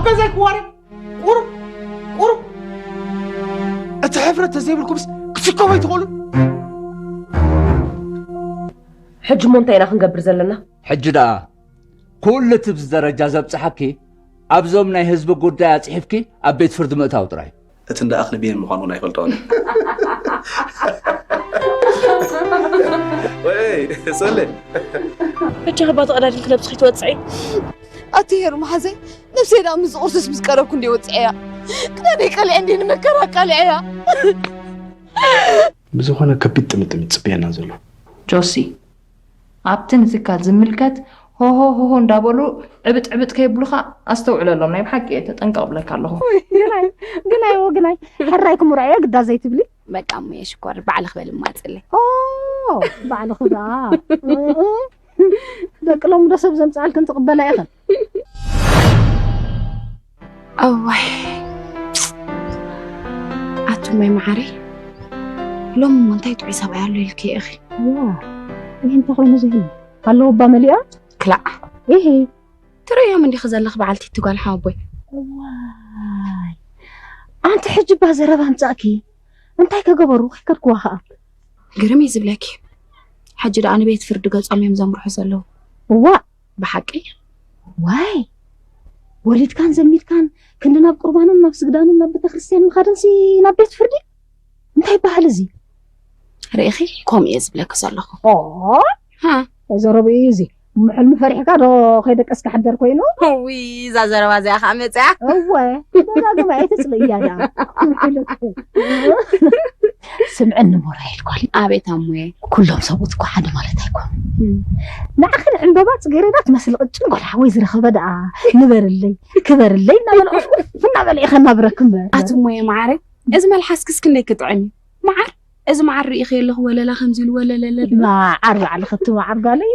ገዛይ ክዋረ ቁሩብ ቁሩብ እቲ ሕፍረት ተዘይብልኩምስ ክትስከሙ ኣይትኽእሉ። ሕጂ እሞ እንታይ ኢና ክንገብር ዘለና? ሕጂ ደኣ ኩሉ እቲ ብዚ ደረጃ ዘብጽሓኪ ኣብዞም ናይ ህዝቢ ጉዳይ ኣጽሒፍኪ ኣብ ቤት ፍርዲ ምእታው ጥራይ። እቲ እንዳ ኣኽሊ ቤን ምዃኑ እውን ኣይፈልጦን። ወይ ጽልእ ሕጂ ከባ ተቐዳዲልኪ ነብስኺ ትወፅዒ። ኣቲ ሄሩ መሓዘይ ነብሰይ ደኣ ምስ ቁርስስ ምስ ቀረብኩ እንዲ ወፅዐያ ክዳነይ ቀሊዐ እንዲ ንመከራ ኣቃሊዐያ። ብዝኾነ ከቢድ ጥምጥም ይጽበየና ዘሎ። ጆሲ፣ ኣብቲ ንትካል ዝምልከት ሆሆ ሆሆ እንዳበሉ ዕብጥ ዕብጥ ከይብሉኻ ኣስተውዕለሎም። ናይ ብሓቂ እየ ተጠንቀቕ ብለካ ኣለኹ። ግናይ ግናይ ወ ግናይ ሕራይ ክምርዖ እየ ግዳ ዘይትብሊ። በቃ እሙየ ሽኮር ባዕልኺ በሊ እማፅለይ። ኦ ባዕልኺ ደኣ ደቂ ሎሚ ዶ ሰብ ዘምፅኣልክን ትቕበላ ኢኽን። እዋይ ኣቱመይ መዓረይ ሎሚ እሞ እንታይ ጥዑይ ሰብኣይ ኣሎ ኢልኪ ኢኺ። ዋ ይህ እንታይ ኮይኑ ዝህል ኣለዎ እባ መሊኣ። ክላዕ ኢሂ ትርእዮም እንዲኺ ዘለኺ በዓልቲ እቲ ጓል ሓወቦይ። እዋይ ኣንቲ ሕጂ እባ ዘረባ ኣምጻእኪ እንታይ ከገበሩ ከይከድክዋ ከኣ። ግርም እዩ ዝብለኪ። ሕጂ ደኣ ንቤት ፍርዲ ገጾም እዮም ዘምርሑ ዘለዉ። እዋእ ብሓቂ ዋይ ወሊድካን ዘሚድካን ክንዲ ናብ ቁርባንን ናብ ስግዳንን ናብ ቤተክርስትያን ምኻድንሲ ናብ ቤት ፍርዲ እንታይ ይበሃል እዚ ርኢኺ ከምኡ እየ ዝብለኪ ዘለኹ እዞ ረብኡ እዩ እዚ እሞ ሕልሚ ፈሪሕካ ዶ ከይደቀስካ ሕደር ኮይኑ ዊ እዛ ዘረባ እዚኣ ከዓ መፅያ እወ ደጋግማ እየ ትፅልእያ ደኣ ስምዕኒ ሞራይል ጓል ኣቤት ኣሞየ ኩሎም ሰብኡት እኮ ሓደ ማለት ኣይኮኑ ንዓኺ ንዕምበባ ፅጌረዳ ትመስሊ ቅጭን ጓል ሓወይ ዝረኸበ ደኣ ንበርለይ ክበርለይ እናበለ ኡፍ እናበለ እዩ ከናብረክ እምበር ኣቲ ሞየ መዓረይ እዚ መልሓስክስ ክንደይ ክጥዕም እዩ መዓር እዚ መዓር ርኢኺ ኣለኹ ወለላ ከምዚ ኢሉ ወለለለ መዓር ባዕልኺ እቲ መዓር ጓለይ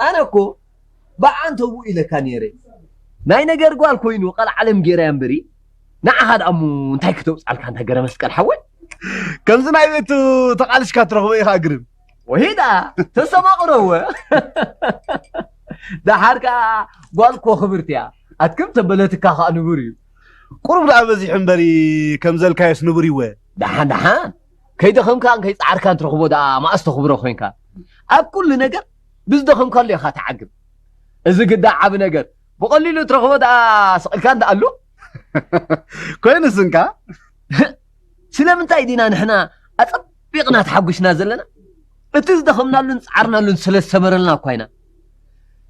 ኣነ እኮ ብዓንተቡ ኢለካ ነይረ ናይ ነገር ጓል ኮይኑ ቀልዓለም ገይራያ እምበሪ ንዓኻ ደኣ እሞ እንታይ ክተውፅኣልካ እንታ ገረ መስቀል ሓወይ ከምዚ ናይ ቤቱ ተቓልሽካ ትረኽቦ ኢኻ ግርም ወሂዳ ተስተማቕሮ እወ ደሓር ከኣ ጓል እኮ ክብርቲ እያ ኣትክም ተበለትካ ከኣ ንቡር እዩ ቁሩብ ደኣ በዚሑ እምበሪ ከምዘልካዮስ ንቡር ይወ ደሓን ደሓን ከይደኸምካን ከይፀዓርካን ትረኽቦ ደኣ መኣስ ተኽብሮ ኮይንካ ኣብ ኩሉ ነገር ብዝደኸምካሉ ኢኻ ትዓግብ እዚ ግዳ ዓቢ ነገር ብቐሊሉ ትረኽቦ ደኣ ስቕ ኢልካ እንዳ ኣሉ ኮይኑስ እንካ ስለምንታይ ዲና ንሕና ኣጸቢቕና ተሓጒስና ዘለና? እቲ ዝደኸምናሉን ዝጸዓርናሉን ስለ ዝሰመረልና እኳ ኢና።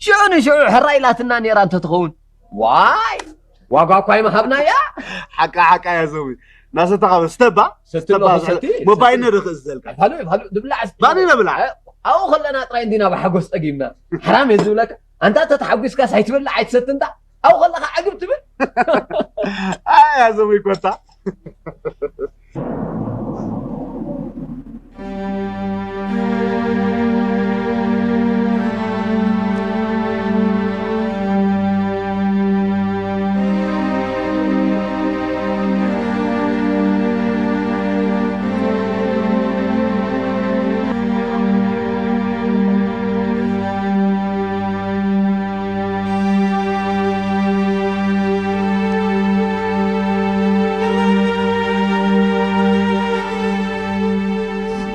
ሽዑ ንሽዑ ሕራይ ኢላትና ነይራ እንተትኸውን ዋይ ዋጋ እኳ ኣይምሃብናያ። ሓቃ ሓቃ እያ ዘዊ ናሰታኻ ስተባ ስተባ ሞባይል ነድኽእስ ዘልካ ባኒ ነብላዕ ባኒ ነብላዕ ኣብኡ ከለና ጥራይ እንዲና ብሓጎስ ጸጊምና ሓራም እየ ዝብለካ ኣንታ ተተሓጒስካስ ኣይትበልዕ ኣይትሰትንታ ኣብኡ ከለኻ ዕግብ ትብል ኣያ ዘዊ ኮታ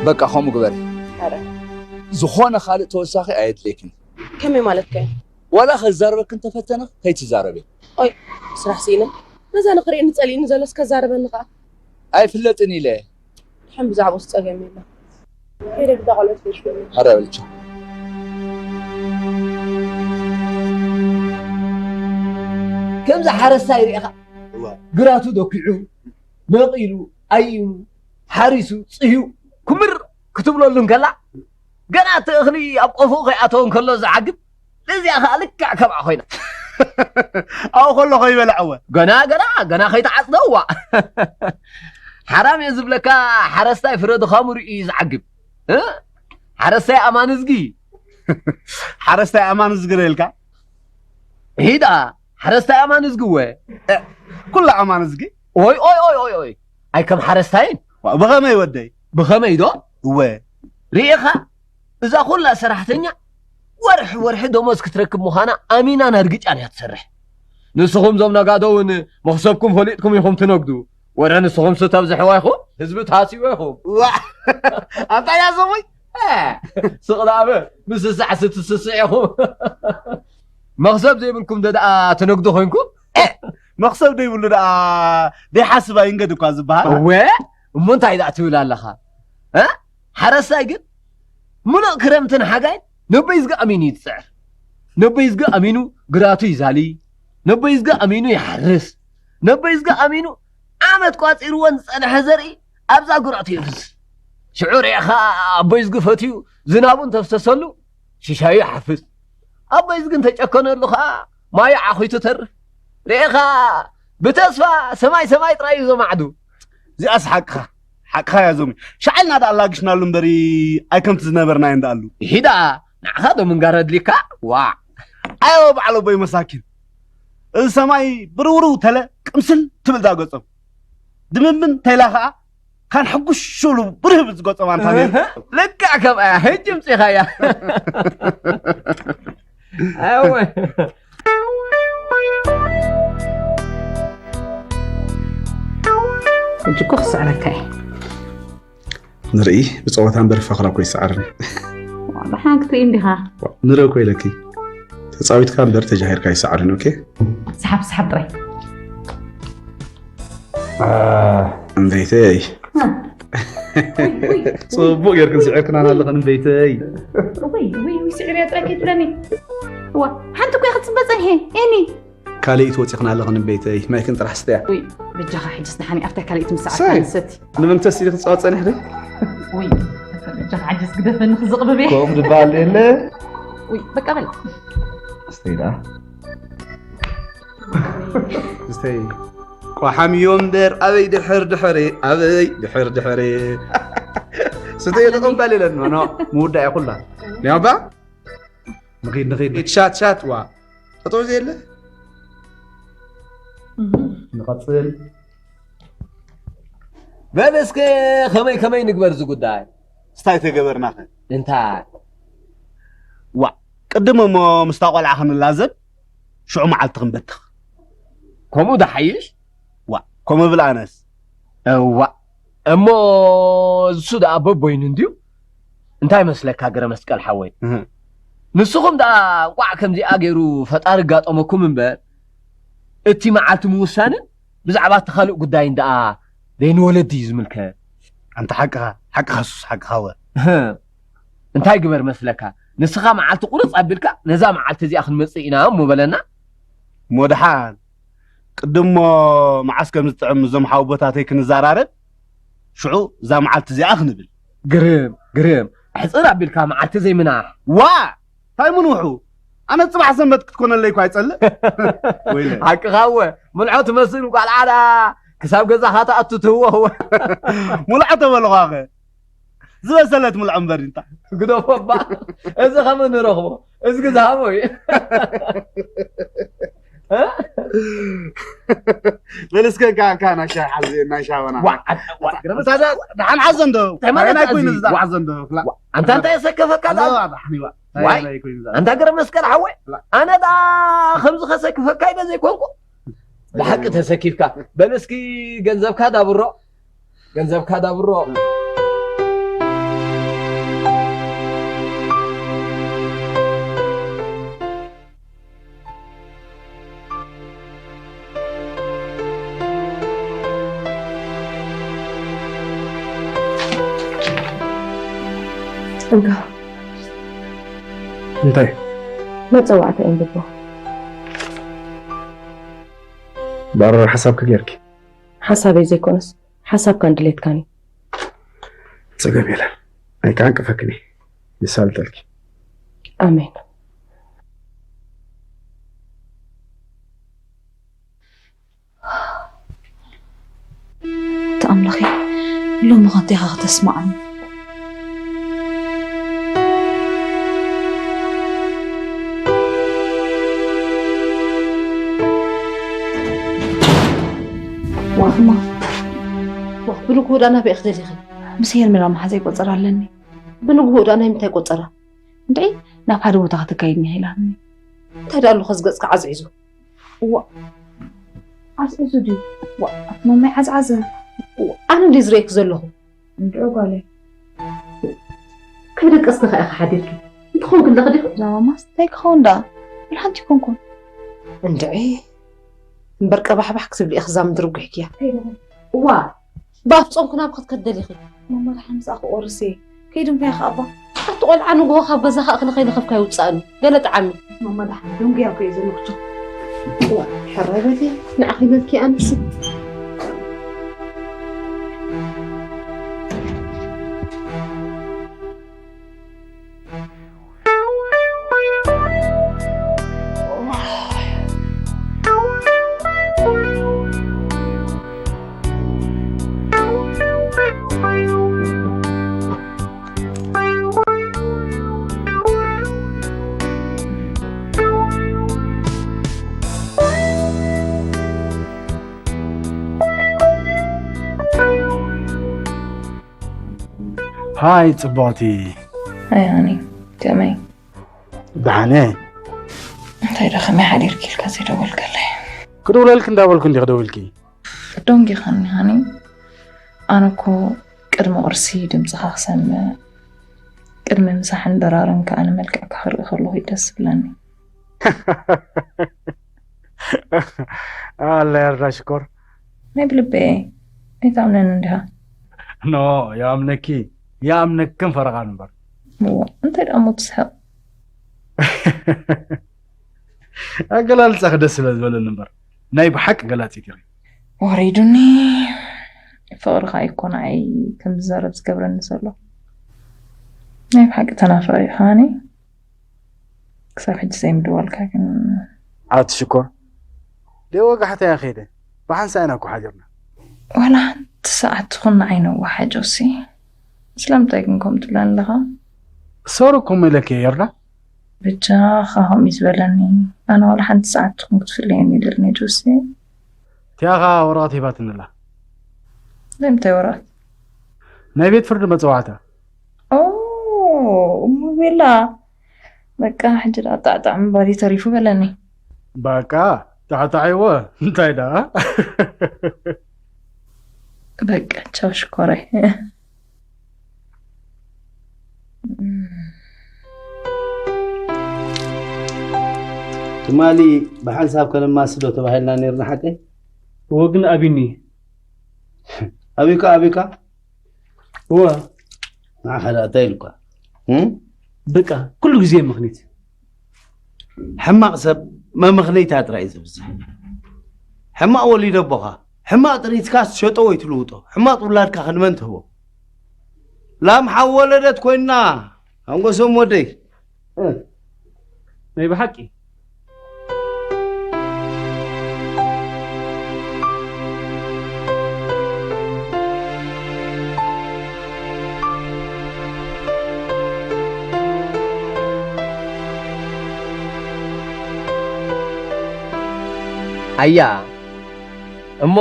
በቃ ከምኡ ግበሪ። ኣረ ዝኾነ ካልእ ተወሳኺ ኣየድልየክን። ከመይ ማለትካ እዩ? ዋላ ከዛርበኪ እንተፈተነ ከይትዛረቢ። ኦይ ስራሕ ስኢነ። ነዛ ንኽርእየኒ ጸሊእኒ ዘሎስ ከዛርበኒ ከኣ። ኣይፍለጥን ኢለ። ድሓን ብዛዕባኡስ ጸገም የለን። ከይደ ግዳ ቆልዑት ከይሽኮርመያ። ኣረ በልቻ። ከምዚ ሓረስታይ ርኢኻ እወ። ግራቱ ደኪዑ ነቒሉ ኣኢኑ ሓሪሱ ጽህዩ ክምር ክትብለሉ እንከላ ገና እቲ እኽሊ ኣብ ቆፎኡ ከይኣተወ እንከሎ ዝዓግብ እዚኣ ኸዓ ልክዕ ከምኣ ኮይና ኣብኡ ከሎ ከይበልዐወ ገና ገና ገና ከይተዓፅደ እዋ ሓራም እየ ዝብለካ ሓረስታይ ፍረ ድኻሙ ርእዩ እዩ ዝዓግብ እ? ሓረስታይ ኣማን እዝጊ ሓረስታይ ኣማን ዝግረ ኢልካ? ሂዳ ሓረስታይ ኣማን ዝግወ ኩላ ኣማን ዝግ ኦይ ኦይ ኦይ ኦይ ኦይ ኣይ ከም ሓረስታይን። ብኸመይ ወደይ? ብኸመይ ዶ? እወ። ርኢኻ እዛ ኩላ ሰራሕተኛ ወርሒ ወርሒ ደሞዝ ክትረክብ ምዃና ኣሚናን ኣርግጫን እያ ትሰርሕ። ንስኹም ዞም ነጋዶ እውን መኽሰብኩም ፈሊጥኩም ኢኹም ትነግዱ። ወረ ንስኹም ስተብዝሕዋ ኢኹም ህዝቢ ታሲቦ ኢኹም። ዋ ኣንታ ያዘሙይ። ስቕ ዳኣበ ምስሳዕ ስትስስዕ ኢኹም። መኽሰብ ዘይብልኩም ዶ ደኣ ትነግዱ ኮንኩም? መኽሰብ ዘይብሉ ደኣ ደይሓስብ ኣይንገድ እኳ ዝበሃል። እወ እሞ እንታይ ደኣ ትብል ኣለኻ? ሓረስታይ ግን ምሉእ ክረምትን ሓጋይን ነቦይዝጊ ኣሚኑ እዩ ዝፅዕር። ነቦይዝጊ ኣሚኑ ግራቱ ይዛሊ። ነቦይዝጊ ኣሚኑ ይሓርስ። ነቦይዝጊ ኣሚኑ ዓመት ቋፂርዎ ዝፀንሐ ዘርኢ ኣብዛ ግራቱ የፍስስ። ሽዑ ርኢኻ ኣቦይዝጊ ፈትዩ ዝናቡ እንተፍሰሰሉ ሽሻዩ ይሓፍስ። ኣቦይዝጊ እንተጨከነሉ ኸዓ ማዩ ዓኺቱ ተርፍ። ርኢኻ ብተስፋ ሰማይ ሰማይ ጥራይ እዩ ዘማዕዱ። እዚኣስ ሓቅኻ ሓቅኻ እያ ዞሚ። ሻዕልና ደኣ ኣላግሽናሉ እምበሪ ኣይከምቲ ዝነበርናዮ እንዳኣሉ። ይሂዳ ንዓኻ ዶ ምንጋር ኣድሊካ? ዋዕ ኣዮ በዓል ኣቦይ መሳኪን። እዚ ሰማይ ብርውርው ተለ ቅምስል ትብል ዳ ገጾም። ድምምን ተይላ ኸዓ ካን ሕጉሽ ሽሉ ብርህ ብዝገጾም ኣንታ ነይሩ። ልክዕ ከምኣያ ሕጂ ምጺኻያ። ኣወ ሕጂ እኮ ክስዕረካ እየ። ንርኢ ብፀወታ እምበር ፋኽራ እኮ ይሰዓርን። ዋላ ሓንቲ እንዲኻ። ንርኢ እኮ ኢለኪ። ተፃዊትካ እምበር ተጃሂርካ ይሰዓርን። ኦኬ። ሰሓብ ሰሓብ ጥራይ። እምበይተይ። ጽቡቕ ጌርክን ስዒርክናን ኣለኽን እምበይተይ። ወይ ወይ ወይ ስዕር እያ ጥራይ ከይትብለኒ። እዋ ሓንቲ እኮ እየ ክጽበ ጸኒሐ። ኤኒ። ካልእ ትወጺኽና ኣለኽን እምበይተይ፣ ማይክን ጥራሕ ስተያ። ውይ፣ በጃኻ ሕጅስ ደሓን ኣብታ ካልእ ትምሳዕ ሰይ። ኣንሰቲ። ንመንተስ ኢልክ ትጻወት ጸኒሕ ዶ? ውይ፣ በጃኻ ሕጅስ ግደፈኒ ክዝቕብብ እየ። ከምኡ ዝበሃል የለ። ውይ፣ በቃ በል። ስተይ ደኣ። ስተይ። ቆሓም እዮ እምበር ኣበይ ድሕር ድሕሪ፣ ኣበይ ድሕር ድሕሪ። ስተይ ተቐባል የለን፣ ኖ፣ ኖ፣ ምውዳእ እያ ኩላ። ኒያባ? ንኺድ፣ ንኺድ። ሻት፣ ሻት፣ ዋ። ጠጠው ዘየለ? ንቐጽል። በል እስከ ከመይ ከመይ ንግበር እዚ ጉዳይ? ስታይ ተገበርናኸ? እንታይ? ዋ፣ ቅድም እሞ ምስታ ቆልዓ ክንላዘብ፣ ሽዑ መዓልቲ ክንበትኽ። ከምኡ ዶ ሓይሽ? ዋ፣ ከምኡ ብል ኣነስ። እዋ፣ እሞ እሱ ደኣ በቦይኑ እንድዩ። እንታይ መስለካ ገረ መስቀል ሓወይ? እህ። ንስኹም ደኣ እንቋዕ ከምዚኣ ገይሩ ፈጣሪ ጋጠመኩም እምበር፣ እቲ መዓልቲ ምውሳንን ብዛዕባ እቲ ካልእ ጉዳይን ደኣ ዘይንወለዲ እዩ ዝምልከት። ኣንታ ሓቅኻ፣ ሓቅኻ ሱስ፣ ሓቅኻ ወ። እህ። እንታይ ግበር መስለካ? ንስኻ መዓልቲ ቁርጽ ኣቢልካ ነዛ መዓልቲ እዚኣ ክንመጽእ ኢና እሞ በለና። እሞ ደሓን ቅድሞ መዓስ ከም ዝጥዕም እዞም ሓወቦታተይ ክንዘራረብ፣ ሽዑ እዛ መዓልቲ እዚኣ ክንብል። ግርም፣ ግርም። ኣሕጽር ኣቢልካ መዓልቲ ዘይምናሕ። ዋ! እንታይ ምንውሑ? ኣነ ጽባሕ ሰንበት ክትኮነለይ እኳ ኣይጸልእ። ወይለ። ሓቅኻ እወ። ምልዖ ትመስል ጓል ዓዳ ክሳብ ገዛኻ ትኣቱ ትህዎ እወ። ምልዖ ተበልኳኸ። ዝበሰለት ምልዖ እምበር እንታ። ግደፎ እባ። እዚ ከመይ ንረኽቦ? እዝጊ ዝሃቦ እዩ። በል እስከ እንካ፣ እንካ፣ ናይ ሻሂ ሓዚ፣ ናይ ሻሂ ወና። ዋ፣ ዋ፣ ግረመስ። እንታይ ደ-፣ ደሓን ሓዞ እንዶ። እንታይ ማለት ናይ ኮይኑ እዚ? ዝሓዞ እንዶ፣ ፍላ። ዋ፣ ኣንታ እንታይ የሰከፈካ ኣዞ፣ ዛ-? ኣዳሕኒ ዋ። እንታይ ዋይ። ናይ ኮይኑ ዛ-? ኣንታ ገረ መስቀል ሓወይ፣ ፍላ። ኣነ ዳ ከምዚ ከሰክፈካ ኢለ ዘይኮንኩ። ብሓቂ ተሰኪፍካ። በል እስኪ ገንዘብካ ዳብሮ። ገንዘብካ ዳብሮ። ጸጋ። እንታይ? መጸዋዕታ የንብቦ። ባረር ሓሳብኪ ጌርኪ? ሓሳበይ ዘይኮነስ ሓሳብካን ድሌትካን እዩ። ጸገም የለን። ኣይከዓንቅፈክን እየ። ይሳልጠልኪ። ኣሜን። ተኣምላኺ ሎሚ ኸንቲኻ ከተስማዓኒ። እማ፣ ዋ፣ ብንግሆ ዳ ናበይ ኢኺ ደሊኺ? ምስ ሄርሜላ መሓዛይ ቆጸራ ኣለኒ። ብንግሆ ዳ ናይ ምንታይ ቆጸራ? እንድዒ፣ ናብ ሓደ ቦታ ከተካይድኒ ኢላትኒ። እንታይ ደኣ ኣሎ ኸዚ ገጽካ ዓዝዒዙ? እዋ፣ ዓዝዒዙ ድዩ? ዋ፣ ኣቲ ማማይ ዓዝዓዘ። እዋ፣ ኣነ እንድየ ዝርእየኪ ዘለኹ። እንድዒ ጓለይ። ከይደቀስኪ ከኣ ኢኺ ሓዲርኪ። እንተኾንኪ ኣለኺ ዲኺ? እዛ ማማስ እንታይ ክኸውን ደኣ? ወላ ሓንቲ ኣይኮንኩን። እንድዒ፣ እምበር ቀባሕባሕ ክትብሊ ኢኺ እዛ ምድሪ ኣጉሒክያ። እዋ፣ ብኣፍ ጾምኪ ናብ ክትከዲ ደሊኺ? ማማ ደሓን ምሳኣ ክቆርስ እየ። ከይዲ እንታይ ከኣባ? ኣቲ ቆልዓ ንግሆ ካብ ገዛኻ እኽሊ ከይለኸፍካ ይውጻእኒ። ገለ ጠዓሚ። ማማ ደሓን ደንጉያ እኮ እየ ዘለኹ። ቻው። እዋ፣ ሕራይ በሊ፣ ንዓኺ ኢለልኪ ኣነስ። ሃይ ጽቡቕቲ። ሃይ ሃኒ፣ ከመይ? ደሓን እየ። እንታይ ዶ ከመይ ሓዲርኪ ኢልካ ዘይደወልካለይ? ክድውለልኪ እንዳበልኩ እንዲኺ ደዊልኪ። ደንጊኻኒ ሃኒ። ኣነ እኮ ቅድሚ ቁርሲ ድምፅኻ ክሰምዕ፣ ቅድሚ ምሳሕን ድራርን ከኣ ንመልክዕካ ክርኢ ከለኹ እዩ ደስ ዝብለኒ። ኣላ የርዳ ሽኮር። ናይ ብልበየ ኣይትኣምነንን ዲኻ? ኖ፣ ይኣምነኪ፣ ይኣምነክን ፈረቓን እምበር። እዋ፣ እንታይ ደኣ እሞ ትስሕቕ? ኣገላልጻኺ ደስ ስለ ዝበለኒ እምበር ናይ ብሓቂ ገላጺት ኢኺ። ወሪዱኒ። ፍቕርኻ እኮ ንዓይ ከም ዝዛረብ ዝገብረኒ ዘሎ። ናይ ብሓቂ ተናፋቒ ኢኻ ሃኒ። ክሳብ ሕጂ ዘይምድዋልካ ግን። ኣቲ ሽኮር፣ ደይ ወጋሕታ እያ ከይደ። ብሓንሳእ ኢና እኮ ሓዲርና። ዋላ ሓንቲ ሰዓት ትኹን ንዓይ ነዋሓ ጆሲ። ስለምንታይ ግን ከምኡ ትብለኒ ኣለኻ? ሶሪ እኮ እሞ ኢለኪ እየ የርዳ። ብጃኻ ከምኡ እዩ ዝበለኒ። ኣነ ዋላ ሓንቲ ሰዓት ትኹን ክትፍለየኒ ይደልኒ ጆሲ። እቲኣ ኸኣ ወረቐት ሂባትኒ ኣላ። ናይ ምንታይ ወረቐት? ናይ ቤት ፍርዲ መጸዋዕታ። ኦ፣ እሞ ቤላ። በቃ ሕጂ ደኣ ጣዕጣዕ ምባል እዩ ተሪፉ በለኒ። በቃ ጣዕጣዕ እወ እንታይ ደኣ። በቃ ቻው ሽኮረይ። ትማሊ ብሓንሳብ ከነማሲ ዶ ተባሂልና ነይርና ሓቀይ? እወ ግን ኣቢኒ። ኣቢካ ኣቢካ? እወ። ንዓኻ ደኣ እንታይ ኢሉካ? እም? በቃ ኩሉ ግዜ ምኽኒት። ሕማቕ ሰብ መመኽነይታ ጥራይ እዩ ዘብዝሕ። ሕማቕ ወሊደ ኣቦኻ፣ ሕማቕ ጥሪትካ ትሸጦ ወይ ትልውጦ፣ ሕማቕ ውላድካ ከ ንመን ትህቦ? ላም ሓው ወለደት ኮይና ኣንጎሶም ወደይ። ናይ ብሓቂ። ኣያ እሞ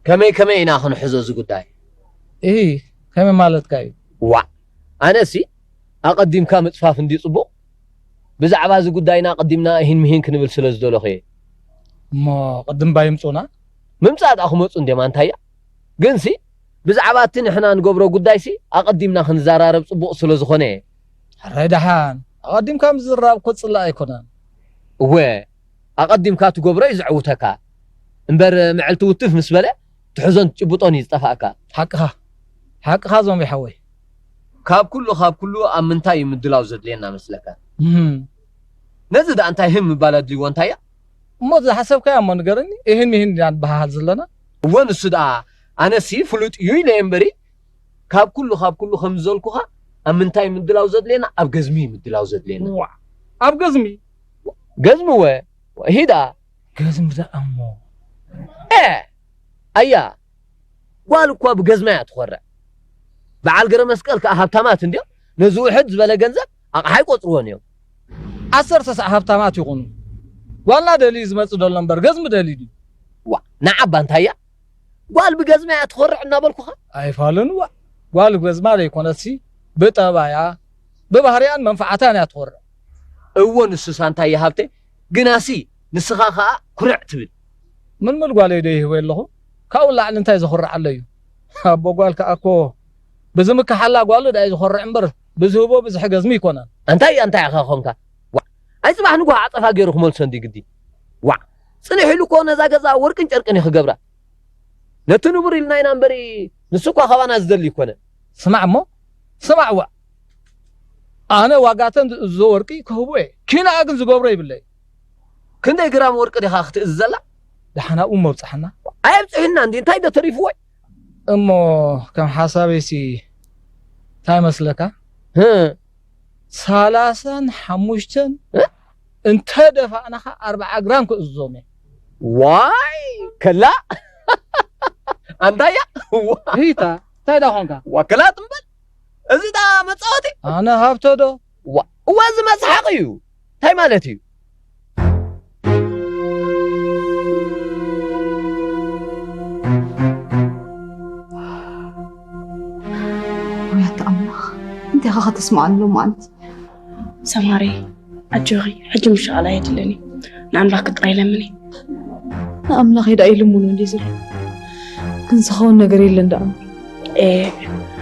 ከመይ ከመይ ኢና ክንሕዞ እዚ ጉዳይ? እሂ ከመይ ማለትካ እዩ? ዋዕ ኣነሲ ኣቐዲምካ ምጽፋፍ እንድዩ ጽቡቕ። ብዛዕባ እዚ ጉዳይና ኣቐዲምና እሂን ምሂን ክንብል ስለ ዝደለኹ እየ። እሞ ቅድም እባ ይምጹና። ምምጻእ ደኣ ክመጹ እንድዮም ኣንታያ። ግንሲ ብዛዕባ እቲ ንሕና ንገብሮ ጉዳይሲ ኣቐዲምና ክንዘራረብ ጽቡቕ ስለ ዝኾነ እየ። ሕራይ ደሓን ኣቐዲምካ ምዝርራብ እኮ ጽላእ ኣይኮነን። እወ ኣቐዲምካ ትገብሮ እዩ ዘዕውተካ እምበር ምዕልቲ ውትፍ ምስ በለ ትሕዞን ትጭብጦን እዩ ዝጠፍኣካ። ሓቅኻ ሓቅኻ ዞምቢ ሓወይ። ካብ ኩሉ ካብ ኩሉ ኣብ ምንታይ እዩ ምድላው ዘድልየና መስለካ? እህም። ነዚ ደኣ እንታይ ህም ምባል ኣድልይዎ እንታይ እያ? እሞ ዝሓሰብካያ እሞ ንገረኒ። እህን ምሂን ኢና ንበሃሃል ዘለና። እወ ንሱ ደኣ ኣነሲ ፍሉጥ እዩ ኢለ እየ እምበሪ ካብ ኩሉ ካብ ኩሉ ከም ዝበልኩኻ ኣብ ምንታይ ምድላው ዘድልየና ኣብ ገዝሚ እዩ ምድላው ዘድልየና። ዋዕ ኣብ ገዝሚ ገዝሚ ወ ሂዳ ገዝሚ ደኣ እሞ ኤ ኣያ ጓል እኳ ብገዝማ እያ ትኾርዕ። በዓል ገረመስቀል ከኣ ሃብታማት እንድዮም ነዚ ውሕድ ዝበለ ገንዘብ ኣቕሓ ኣይቆጽርዎን እዮም። ዓሰርተ ሳዕ ሃብታማት ይኹኑ ጓልና ደልዩ ዝመጽእ ደሎ እምበር ገዝሚ ደልዩ ድዩ? ዋ፣ ንዓባ እንታይ እያ? ጓል ብገዝማ እያ ትኾርዕ እናበልኩኻ? ኣይፋልን። ዋ፣ ጓል ብገዝማ ዘይኮነትሲ፣ ብጠባያ፣ ብባህርያን መንፍዓታን እያ ትኾርዕ። እዎ፣ ንሱሳ እንታይ እያ ሃብተይ? ግናሲ ንስኻ ኸኣ ኩርዕ ትብል። ምልምል ጓለይ ዶ ይህቦ ኣለኹ? ካብኡ ንላዕሊ እንታይ ዘኹርዓለይ እዩ? ኣቦ ጓል ከኣ እኮ ብዝምክሓላ ጓሉ ደኣ እዩ ዝኾርዕ እምበር፣ ብዝህቦ ብዝሒ ገዝሚ ኣይኮነን። እንታይ እያ፣ እንታይ ኢኻ ኾንካ? ዋዕ! ኣይ ጽባሕ ንግሆ ዓጸፋ ገይሩ ክመልሶ እንዲ ግዲ። ዋዕ! ጽንሕ ኢሉ እኮ ነዛ ገዛ ወርቅን ጨርቅን እዩ ክገብራ። ነቲ ንቡር ኢልና ኢና እምበሪ፣ ንሱ እኳ ካባና ዝደሊ ኣይኮነን። ስማዕ እሞ፣ ስማዕ ዋዕ! ኣነ ዋጋተን ዝእዝዞ ወርቂ ክህቦ እየ። ኪኖኣ ግን ዝገብሮ ይብለይ። ክንደይ ግራም ወርቂ ዲኻ ክትእዝዘላ? ደሓን ኣብኡ እሞ ኣብጽሓና። ኣየብጽሑልና እንዲ፣ እንታይ ዶ ተሪፍዎ? እሞ ከም ሓሳበይሲ እንታይ መስለካ? ህ። ሰላሳን ሓሙሽተን እ? እንተ ደፋእናኻ ኣርብዓ ግራም ክእዝዞም እየ። ዋይ፣ ከላ! ኣንታያ? ዋ-፣ ሪታ፣ እንታይ ዳ ኾንካ? ዋ፣ ከላ ትንበል? እዚ ዳ መጻወቲ? ኣነ ሃብቶ ዶ? ዋ፣ እዋ፣ እዚ መስሓቕ እዩ። እንታይ ማለት እዩ? ወይ ኣታ ኣምላኽ፣ እንታይ ኢኻ ከተስምዓኒ ሎማዓንቲ? ሰማሪ፣ ኣጆኺ፣ ሕጂ ምሽቓል ኣየድልን እዩ። ንኣምላኽ ጥራይ ለምኒ። ንኣምላኽ ኢዳ ይልምኖ እንዴ ዘሎ? ግን ዝኸውን ነገር የለን ደኣ እምበር። ኤ፣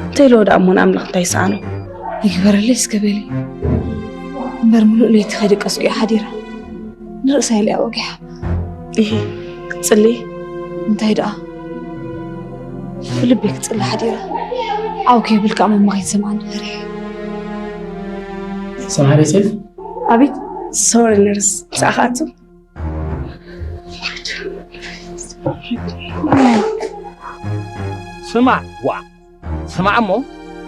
እንተኢልዎ ደኣ እሞ ንኣምላኽ እንታይ ይሰኣኖ? ይግበረለይ እስከ በሊ። እምበር ምሉእ ለይቲ ከይደቀስኩ እየ ሓዲረ። ንርእሰይ ኢለ እያ ወጊሓ። እሂ፣ ክትጽሊ? እንታይ ደኣ? ብልበይ ክጽሊ ሓዲረ። ዓው ከይብል ከኣ መማ ከይትሰምዓኒ ፈሪሐ። ሰምሃሪ ሴፍ? ኣቤት። ሶሪ ነርስ፣ ምሳኣ ክኣቱ? ስማዕ፣ ዋ፣ ስማዕ እሞ፣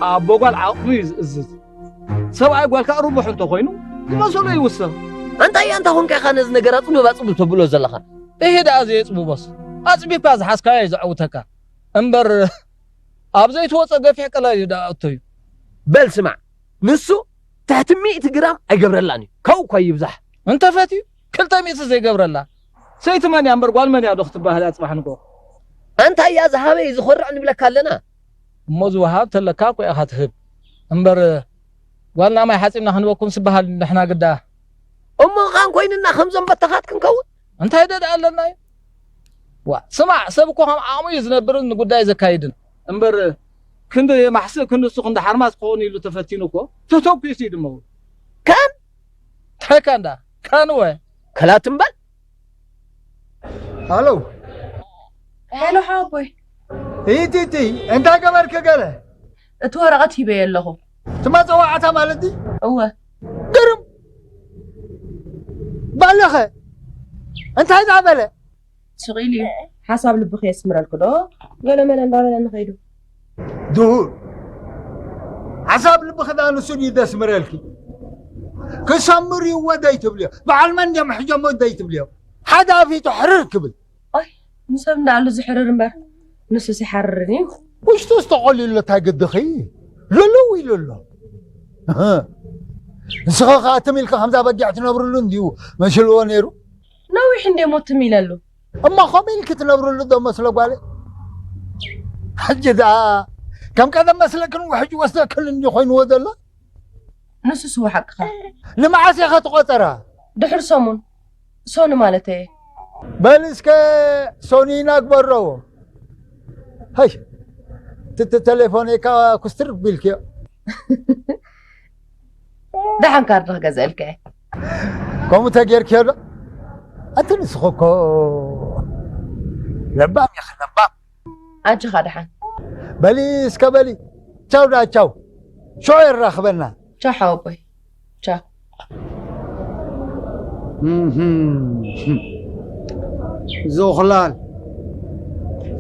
ኣቦ ጓል ዓቕሙ እዩ ዝእዝዝ። ሰብኣይ ጓል ከኣ ርቡሕ እንተኾይኑ፣ ዝመሰሎ ይውሰኽ። ኣንታ እያ፣ ኣንታ ኾንካ ኢኻ ነዚ ነገር ኣጽብብ ኣጽብብ ተብሎ ዘለኻ? እሂ ደኣ ዘየጽብቦስ፣ ኣጽቢብካ ዝሓዝካዮ እዩ ዘዕውተካ። እምበር፣ ኣብ ዘይትወጾ ገፊሕ ቀላይ እዩ ደኣ እቶ እዩ። በል ስማዕ፣ ንሱ ትሕቲ ሚእቲ ግራም ኣይገብረላን እዩ። ካብኡ እኳ ይብዛሕ። እንተፈትዩ፣ ክልተ ሚእቲ ዘይገብረላ። ሰይቲ መን እያ እምበር ጓል መን እያ ዶ ክትበሃል እያ ጽባሕ ንግሆ? ኣንታ እያ ዝሃበ እዩ ዝኾርዕ ንብለካ ኣለና። እሞ ዝወሃብ ተለካ እኮ ኢኻ ትህብ። እምበር ጓልና ማይ ሓጺብና ክንበኩም ስበሃል ንሕና ግዳ። እሞ ኻን ኮይንና ከምዞም በተኻት ክንከውን? እንታይ ደዳ ኣለና እዩ? ዋ፣ ስማዕ፣ ሰብ እኮ ከም ዓቕሙ እዩ ዝነብርን ንጉዳይ ዘካይድን። እምበር ክንዲ ማሕስእ ክንዲ እሱ ክንዲ ሓርማዝ ክኸውን ኢሉ ተፈቲኑ እኮ ተተኩሱ እዩ ድመው። ካን? እንታይ ካን ዳ? ካን ወ? ከላት እምበል? ሃሎ። ሄሎ ሓወቦይ። ኢቲቲ፣ እንታይ ገበርክ ገለ? እቲ ወረቐት ሂበዮ ኣለኹ። እቲ መጸዋዕታ ማለት ድዩ? እወ። ግርም። ባለኸ? እንታይ ዳ በለ? ስቕ ኢሉ እዩ። ሓሳብ ልብኺ የስምረልኪ ዶ? ገለ መለ እንዳበለ ንኸይዱ። ድሁር። ሓሳብ ልብኺ ዳ ንሱ ድዩ ደስምረልኪ? ክሰምር እዩ ወደይ ትብልዮ። በዓል መን ድዮም ሕጆሞ ደይ ትብልዮ? ሓደ ኣፊቱ ሕርር ክብል። ኣይ፣ ንሰብ እንዳኣሉ ዝሕርር እምበር፣ ንሱስ ይሓርርን እዩ። ውሽጡ ዝተቖልዩ ኣሎ፣ እንታይ ግድኺ? ለለው ኢሉ ኣሎ። ንስኻ ኸኣ ትም ኢልካ ከምዛ በጊዕ ትነብርሉ እንድዩ መሲልዎ ነይሩ። ነዊሕ እንዴ ሞት ትም ኢለሉ? እሞ ከምኡ ኢልኪ ትነብርሉ ዶ መስሎ ጓለይ? ሕጂ ደኣ ከም ቀደም መስለክን ውሕጅ ወስደክን እንድዩ ኮይንዎ ዘሎ? ንሱስ እወ ሓቅኻ። ንመዓስ ኢኻ ትቖጸራ? ድሕሪ ሰሙን። ሶኒ ማለተይ እየ። በል እስከ ሶኒና ግበረዎ። ሀይ፣ እቲ ተሌፎነይ ከኣ ኩስትር ቢልክዮ። ደሓን ካርድ ክገዝአልካ እየ። ከምኡ ተጌርክዮ ዶ? ኣቲ ንስኺ እኮ ለባም ኢኺ፣ ለባም። ኣጆኻ ደሓን። በሊ እስከ በሊ። ቻው ደኣ ቻው። ሽዑ የራኽበና። ቻው ሓወቦይ። ቻው። እህም። ዞኽላል።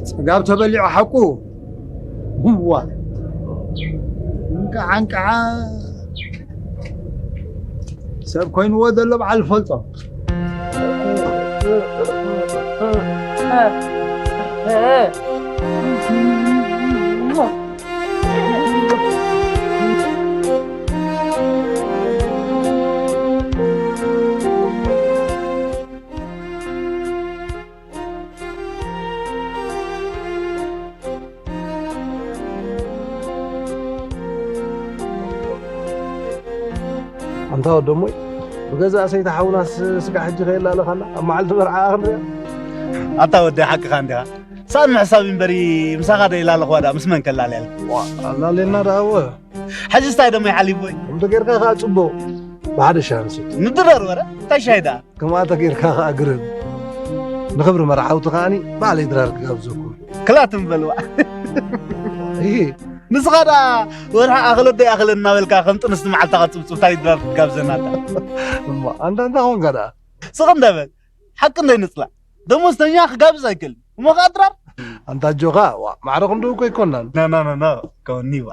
ጽጋብ ተበሊዑ ሓቁ። እዋ። እንቃዓ፣ እንቃዓ። ሰብ ኮይንዎ ዘሎ በዓል ፈልጦ። እንታ ወደሞይ፣ ብገዛእ ሰይቲ ሓውናስ ስጋዕ ሕጂ ከየላለኻና፣ ኣብ መዓልቲ መርዓ ክንሪኣ። ኣታ ወደይ ሓቅኻ እንዲኻ። ሳን ምሕሳብ እምበሪ ምሳኻ ዶ ይላለኽዋ ደኣ ምስ መን ከላልያልካ? ዋ፣ ኣላልየና ደኣ እወ። ሕጂ ስታይ ደሞ ይሓሊፉ ወይ? ከምቲ ጌርካ ከኣ ጽቡቕ። ብሓደ ሻሂ ንሰቲ። ንድረር ወረ? እንታይ ሻሂ ደኣ? ከምኣ ተጌርካ ከኣ ግርም። ንኽብሪ መርዓውቲ ከኣኒ ባዕለይ ድራር ክጋብዘኩም። ክላትም በልዋ። እሂ። ንስኻ ደኣ ወርሒ ኣኽል ወደይ ኣኽል እናበልካ ከም ጥንስቲ መዓልታ ክትጽብጽብ ታይ ድራር ክትጋብዘና ኣታ? እሞ ኣንታ እንታይ ኾንካ ደኣ? ስቕ እንደ በል። ሓቂ እንደ ንጽላእ። ደሞዝተኛ ክጋብዝ ኣይክእልን። እሞ ኸኣ ድራር? ኣንታ ኣጆኻ፣ ዋ፣ ማዕረ ክንድኡ እኮ ኣይኮናን። ና፣ ና፣ ና፣ ና፣ ከወኒ ዋ።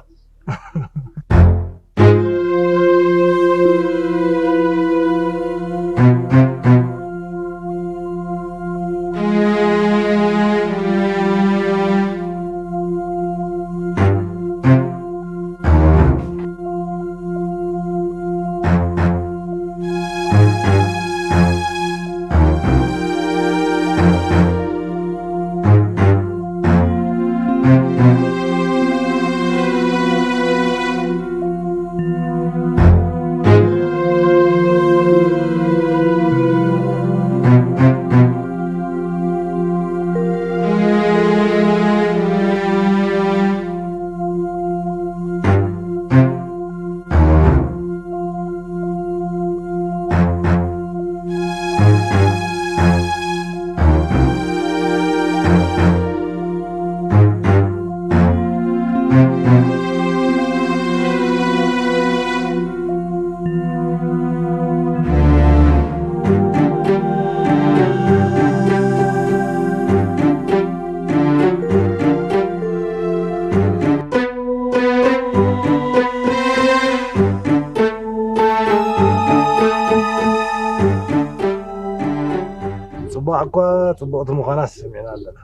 ጽቡቕ እኳ ጽቡቕቲ ምዃናስ ሰሚዕና ኣለና።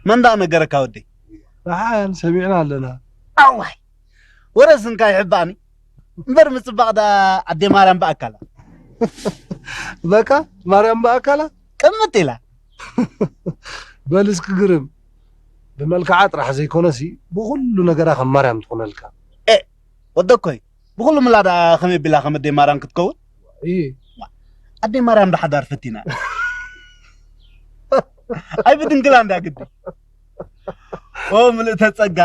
መን ደኣ ነገረካ ወደይ? ደሓን ሰሚዕና ኣለና። ኣዋይ! ወረ ስንካ ይሕባእኒ። እምበር ምጽባቕ ደኣ ኣደ ማርያም ብኣካላ። በቃ ማርያም ብኣካላ? ቅምጥ ኢላ። በል እስኪ ግርም። ብመልክዓ ጥራሕ ዘይኮነሲ ብኹሉ ነገራ ከም ማርያም ትኾነልካ። ኤ፣ ወደኮይ፣ ብኹሉ ምላ ደኣ ከመይ ቢላ ከም ኣደ ማርያም ክትከውን? እይ። ኣደ ማርያም ዶ ሓዳር ፈቲና? ኣይ ብድንግላ እንዳ ግዲ። ኦ ምልእተ ጸጋ፣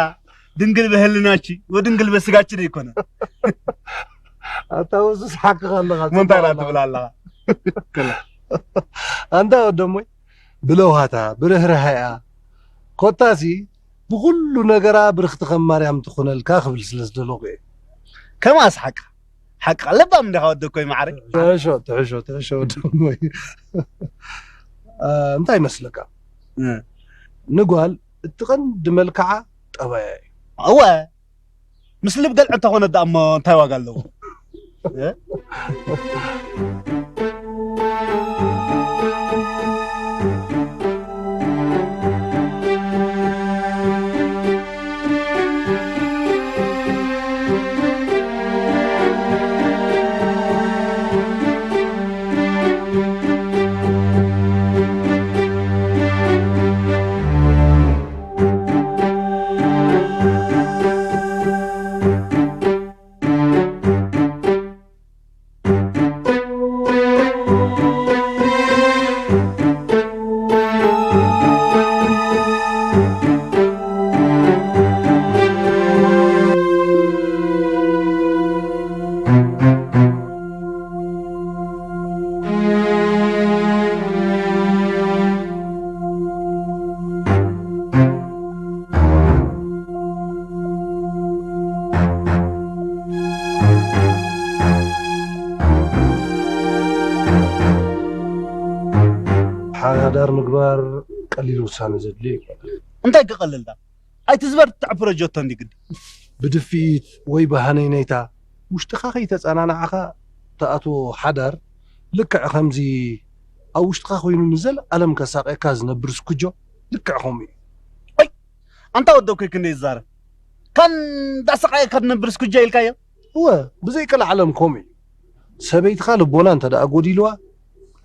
ድንግል በህልናቺ ወድንግል በስጋቺ ዶ ይኮነ? ኣታ ወሱስ ሓቅኻ ኣለኻ፣ እሞ እንታይ ጽቡቕ ደኣ ኣለኻ። ትብል ኣለኻ? ኣንታ ወደሞይ፣ ብለውሃታ፣ ብርህራሄኣ፣ ኮታሲ ብኹሉ ነገራ ብርኽቲ ከም ማርያም ትኹነልካ ክብል ስለ ዝደለኹ እየ። ከምኣስ ሓቅኻ፣ ሓቅኻ ለባም እንዲኻ ወደኮይ ማዕረ። ትሕሾ፣ ትሕሾ፣ ትሕሾ ወደሞይ። እ፣ እንታይ ይመስለካ? እ። ንጓል እቲ ቀንዲ መልክዓ ጠባያ እዩ። እወ፣ ምስ ልብ ገልዒ እንተኾነ ደኣ እሞ እንታይ ዋጋ ኣለዎ? እ? ሓዳር ምግባር ቀሊል ውሳነ ዘድልዮ ኣይኮነን። እንታይ ክቐልል ዳ? ኣይትዝበር ትዕፍሮ ጀቶ እንዲ ግዲ። ብድፍኢት ወይ ብሃነይነይታ ውሽጥኻ ከይተጸናናዕኻ ትኣትዎ ሓዳር ልክዕ ከምዚ ኣብ ውሽጥኻ ኮይኑ ንዘለኣለም ከሳቕየካ ዝነብር ስኩጆ ልክዕ ከምኡ እዩ። ኣይ፣ ኣንታ ወደኮይ ክንደይ ይዛረብ። ካን እንዳሰቓየካ ትነብር ስኩጆ ኢልካዮ? እወ፣ ብዘይ ቀልዓለም ከምኡ እዩ። ሰበይትኻ ልቦና እንተ ደኣ ጎዲልዋ፣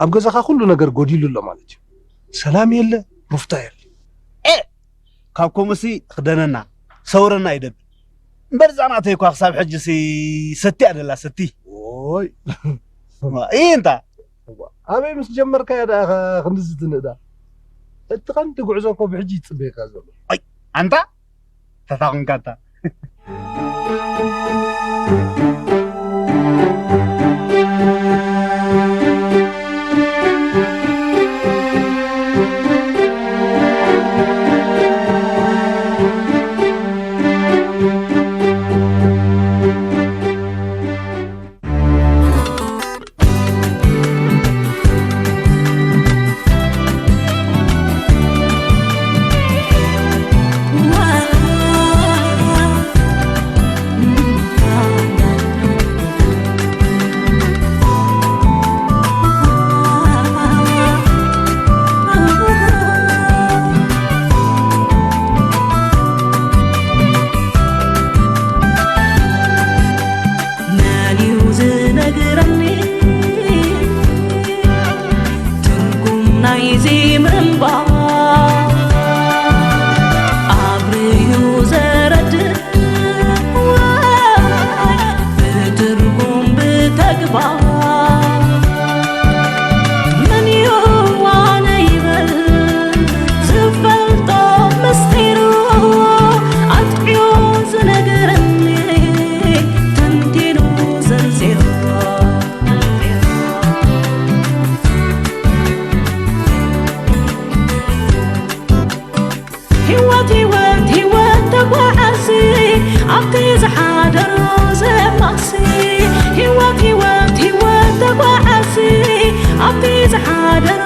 ኣብ ገዛኻ ኩሉ ነገር ጎዲሉ ኣሎ ማለት እዩ። ሰላም የለ፣ ሩፍታ የለ። ኤ! ካብ ከምኡሲ ክደነና፣ ሰውረና ይደብል። እምበር እዛ ናተይ እኳ ክሳብ ሕጂ ሲ ሰቲ እያ ደላ፣ ሰቲ። ኦይ። እይ እንታ። እዋ፣ ኣበይ ምስ ጀመርካያ ደኣ ኸ-፣ ክንድዚ ትንእዳ? እቲ ቐንዲ ጉዕዞ እኮ ብሕጂ ይጽበየካ ዘሎ። ኣይ፣ ኣንታ? ተታኹንካ ኣንታ። መን እዩ ዝነግረኒ ትርጉም ናይዚ ምንባር? ኣብርሁ ዘረድእ ወይ ብትርጉም ብተግባር? መን እዩ ኣነ ይበል ዝፈልጦ ምስጢሩ ኣጥዕዮ ዝነግረኒ ተንቲኑ ዘንዚሩ? ህይወት ህይወት ህይወት ተጓዓዚ ኣብቲ ዝሓደሮ ዘማሲ። ህይወት ህይወት ህይወት ተጓዓዚ ኣብቲ ዝሓደሮ